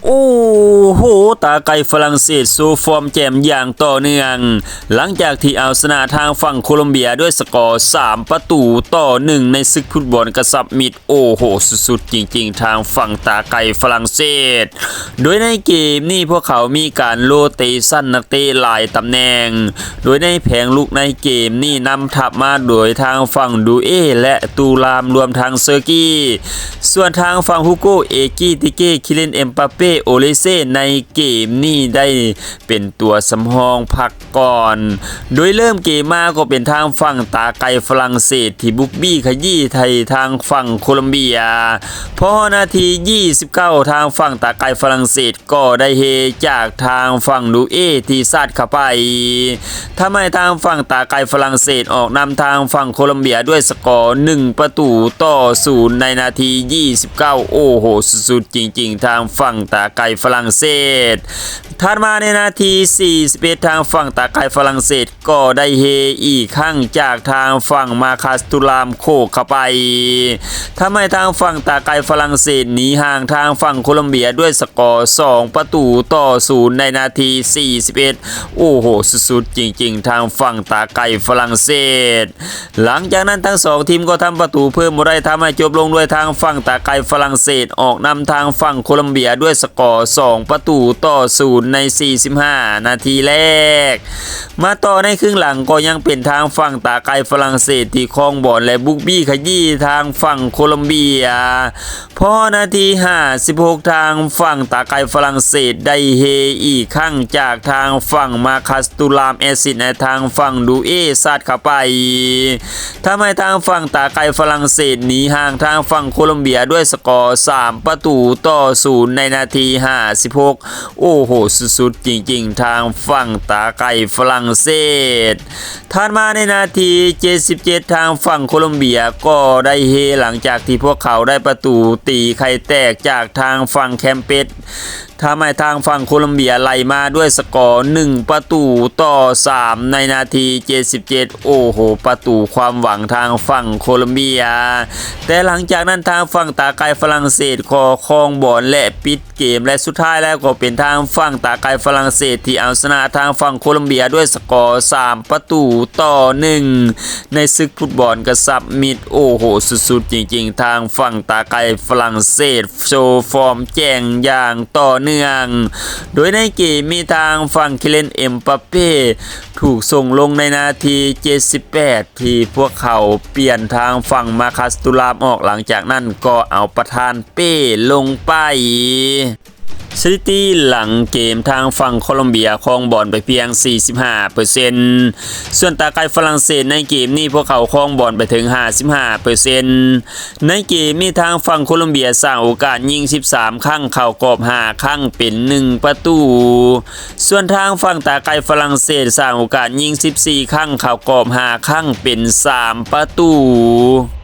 ໂອ້ໂຫ ຕາໄກ່ຝຣັ່ງເສດໂຊຟອມແຈ່ມຢ່າງຕໍ່ເນື່ອງ ຫຼັງຈາກທີ່ເອົາຊະນະທາງຝັ່ງໂຄລັມເບຍດ້ວຍສະກໍສາມປະຕູຕໍ່ໜຶ່ງ ໃນສຶກຟຸດບອນກະຊັບມິດ. ໂອ້ໂຫ ສຸດໆຈິງໆ ທາງຝັ່ງຕາໄກ່ຝຣັ່ງເສດ. ໂດຍໃນເກມນີ້ພວກເຂົາມີການໂລເຕຊັນນັກເຕະຫຼາຍຕຳແໜ່ງ, ໂດຍໃນແຜງລຸກໃນເກມນີ້ນຳທັບມາໂດຍທາງຝັ່ງດູເອ ແລະ ຕູລາມ ລວມທັງເຊີກີ. ສ່ວນທາງຝັ່ງ Hugo Ekitike, Kylian Mbappe, Olise ໃນເກມນີ້ໄດ້ເປັນຕົວສຳຮອງພັກ ກ່ອນ. ໂດຍເລີ່ມເກມມາກໍເປັນທາງຝັ່ງຕາໄກ່ຝຣັ່ງເສດທີ່ບຸກບີ້ຂະຢີ້ໃສ່ທາງຝັ່ງໂຄລັມເບຍ. ພໍຮອດນາທີຊາວເກົ້າ ທາງຝັ່ງຕາໄກ່ຝຣັ່ງເສດກໍໄດ້ເຮຈາກທາງຝັ່ງດູເອທີ່ຊາດເຂົ້າໄປ. ທຳໃຫ້ທາງຝັ່ງຕາໄກ່ຝຣັ່ງເສດອອກນຳທາງຝັ່ງໂຄລັມເບຍດ້ວຍສະກໍໜຶ່ງປະຕູຕໍ່ສູນ ໃນນາທີຊາວເກົ້າ. ໂອ້ໂຫ ສຸດໆຈິງໆ ທາງຝັ່ງຕາໄກ່ຝຣັ່ງເສດ. ຖັດມາໃນນາທີຊາວເອັດ ທາງຝັ່ງຕາໄກ່ຝຣັ່ງເສດກໍໄດ້ເຮອີກຄັ້ງຈາກທາງຝັ່ງມາຄັສ ຕູລາມ ໂຂກເຂົ້າໄປ. ທຳໃຫ້ທາງຝັ່ງຕາໄກ່ຝຣັ່ງເສດໜີຫ່າງທາງຝັ່ງໂຄລັມເບຍດ້ວຍສະກໍສອງປະຕູຕໍ່ສູນ ໃນນາທີຊາວເອັດ. ໂອ້ໂຫ ສຸດໆຈິງໆ ທາງຝັ່ງຕາໄກ່ຝຣັ່ງເສດ. ຫຼັງຈາກນັ້ນທັງສອງທີມກໍທຳປະຕູເພີ່ມບໍ່ໄດ້ ທຳໃຫ້ຈົບລົງດ້ວຍທາງຝັ່ງຕາໄກ່ຝຣັ່ງເສດອອກນຳທາງຝັ່ງໂຄລັມເບຍດ້ວຍສະກໍສອງປະຕູຕໍ່ສູນ ໃນສີ່ສິບຫ້ານາທີແລກ. ມາຕໍ່ໃນເຄິ່ງຫຼັງກໍຍັງເປັນທາງຝັ່ງຕາໄກ່ຝຣັ່ງເສດທີ່ຄອງບອນ ແລະ ບຸກບີ້ຂະຢີ້ທາງຝັ່ງໂຄລັມເບຍ. ພໍຮອດນາທີຫ້າສິບຫົກ ທາງຝັ່ງຕາໄກ່ຝຣັ່ງເສດໄດ້ເຮອີກຄັ້ງຈາກທາງຝັ່ງມາຄັສ ຕູລາມ ແອດຊິດ ໃນທາງຝັ່ງດູເອຊາດເຂົ້າໄປ. ທຳໃຫ້ທາງຝັ່ງຕາໄກ່ຝຣັ່ງເສດໜີຫ່າງທາງຝັ່ງໂຄລັມເບຍດ້ວຍສະກໍສາມປະຕູຕໍ່ສູນ ໃນນາທີຫ້າສິບຫົກ. ໂອ້ໂຫ ສຸດໆຈິງໆ ທາງຝັ່ງຕາໄກ່ຝຣັ່ງເສດ. ຖັດມາໃນນາທີຊາວເຈັດ ທາງຝັ່ງໂຄລັມເບຍກໍໄດ້ເຮ ຫຼັງຈາກທີ່ພວກເຂົາໄດ້ປະຕູຕີໄຂ່ແຕກຈາກທາງຝັ່ງແຄມເປັດ. ທຳໃຫ້ທາງຝັ່ງໂຄລັມເບຍໄລ່ມາດ້ວຍສະກໍໜຶ່ງປະຕູຕໍ່ສາມ ໃນນາທີຊາວເຈັດ. ໂອ້ໂຫ ປະຕູຄວາມຫວັງທາງຝັ່ງໂຄລັມເບຍ. ແຕ່ຫຼັງຈາກນັ້ນທາງຝັ່ງຕາໄກ່ຝຣັ່ງເສດກໍຄອງບອນ ແລະ ປິດເກມ ແລະ ສຸດທ້າຍແລ້ວກໍເປັນທາງຝັ່ງຕາໄກ່ຝຣັ່ງເສດທີ່ເອົາຊະນະທາງຝັ່ງໂຄລັມເບຍດ້ວຍສະກໍສາມປະຕູຕໍ່ໜຶ່ງ ໃນສຶກຟຸດບອນກະຊັບມິດ. ໂອ້ໂຫ ສຸດໆຈິງໆ ທາງຝັ່ງຕາໄກ່ຝຣັ່ງເສດ ໂຊຟອມແຈ່ມຢ່າງຕໍ່ເນື່ອງ. ໂດຍໃນເກມມີທາງຝັ່ງ Kylian Mbappe ຖືກສົ່ງລົງໃນນາທີຊາວແປດ ທີ່ພວກເຂົາປ່ຽນທາງຝັ່ງມາຄັສ ຕູລາມ ອອກ, ຫຼັງຈາກນັ້ນກໍເອົາປະທານເປ້ລົງໄປ. ສະຖິຕິຫຼັງເກມທາງຝັ່ງໂຄລັມເບຍຄອງບອນໄປພຽງສີ່ສິບຫ້າເປີເຊັນ ສ່ວນຕາໄກ່ຝຣັ່ງເສດໃນເກມນີ້ພວກເຂົາຄອງບອນໄປເຖິງຫ້າສິບຫ້າເປີເຊັນ. ໃນເກມນີ້ທາງຝັ່ງໂຄລັມເບຍສ້າງໂອກາດຍິງສິບສາມຄັ້ງ ເຂົ້າກອບຫ້າຄັ້ງ ເປັນໜຶ່ງປະຕູ. ສ່ວນທາງຝັ່ງຕາໄກ່ຝຣັ່ງເສດສ້າງໂອກາດຍິງສິບສີ່ຄັ້ງ ເຂົ້າກອບຫ້າຄັ້ງ ເປັນສາມປະຕູ.